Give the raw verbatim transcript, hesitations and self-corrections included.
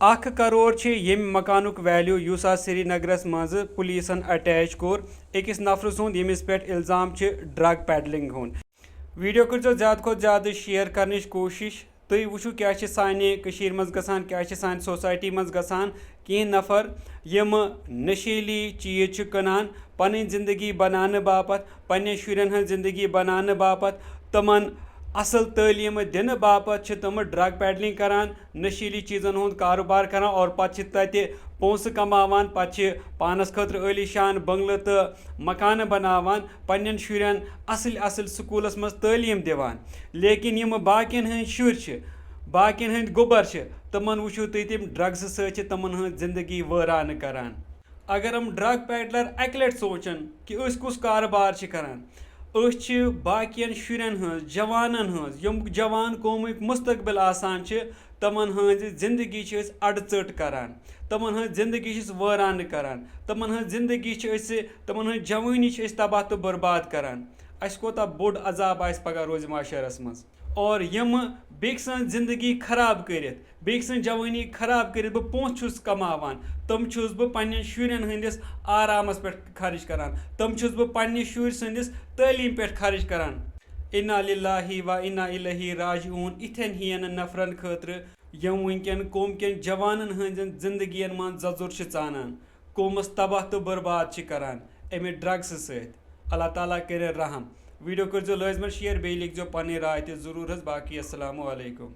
اکھ کرور چھِ ییٚمہِ مکانُک ویلیو، یُس آز سرینگرس منٛز پولیسن اٹیچ کوٚر أکِس نفرٕ سُنٛد، ییٚمِس پٮ۪ٹھ الزام چھِ ڈرگ پیڈلنگ ہُنٛد۔ ویڈیو کٔرۍزیو زیادٕ کھۄتہٕ زیادٕ شیئر کرنٕچ کوٗشش۔ تُہۍ وٕچھِو کیٛاہ چھِ سانہِ کٔشیٖرِ منٛز گژھان، کیٛاہ چھِ سانہِ سوسایٹی منٛز گژھان۔ کینٛہہ نفر یِم نشیلی چیٖز چھِ کٕنان پنٕنۍ زندگی بناونہٕ باپتھ، پننٮ۪ن شُرٮ۪ن ہٕنٛز زندگی بناونہٕ باپتھ، تِمن اصل تعلیٖم دِنہٕ باپتھ چھِ تِم ڈرگ پیڈلنگ کران، نشیلی چیٖزن ہُنٛد کاروبار کران اور پتہٕ چھِ تتہِ پونٛسہٕ کماوان، پتہٕ چھِ پانس خٲطرٕ عٲلی شان بنگلہٕ تہٕ مکانہٕ بناوان، پننٮ۪ن شُرٮ۪ن اصل اصل سکوٗلس منٛز تعلیٖم دِوان۔ لیکن یِم باقین ہٕنٛدۍ شُرۍ چھِ، باقین ہٕنٛدۍ گوٚبر چھِ، تِمن وٕچھِو تُہۍ، تِم ڈرگسہٕ سۭتۍ چھِ تِمن ہٕنٛز زندگی وٲران کران۔ اگر یِم ڈرگ پیڈلر اکہِ لٹہِ سونچن کہِ أسۍ کُس کارٕبار چھِ کران، أسۍ چھِ باقین شُرٮ۪ن ہٕنٛز، جوانن ہٕنٛز، یِم جوان قومٕکۍ مستقبل آسان چھِ، تِمن ہٕنٛز زندگی چھِ أسۍ اڈٕ ژٔٹ کران، تِمن ہٕنٛز زندگی چھِ أسۍ وٲران کران، تِمن ہٕنٛز زندگی چھِ أسۍ، تِمن ہٕنٛز جوٲنی چھِ أسۍ تباہ تہٕ برباد کران۔ اسہِ کوٗتاہ بوٚڑ عذاب آسہِ پگاہ روزِ محشرس منٛز۔ اور یِم بیٚکہِ سٕنٛز زندگی خراب کٔرِتھ، بیٚکہِ سٕنٛز جوٲنی خراب کٔرِتھ بہٕ پونٛسہٕ چھُس کماوان، تِم چھُس بہٕ پننٮ۪ن شُرٮ۪ن ہٕنٛدِس آرامس پٮ۪ٹھ خرٕچ کران، تِم چھُس بہٕ پننہِ شُرۍ سٕنٛدِس تعلیٖم پٮ۪ٹھ خرٕچ کران۔ انا للہ و انا الیہ راجعون۔ اِتھٮ۪ن ہِوٮ۪ن نفرن خٲطرٕ یِم وٕنکٮ۪ن قوم کٮ۪ن جوانن ہٕنٛزن زندگین منٛز زۄژُر چھِ ژانان، قومس تباہ تہٕ برباد چھِ کران امہِ ڈرگسہٕ سۭتۍ۔ اللہ تعالیٰ کٔرِن رحم۔ ویڈیو کٔرۍزیو لٲزمن شیئر، بیٚیہِ لیکھزیو پنٕنۍ راے تہِ ضروٗر حظ۔ باقٕے السلام علیکم۔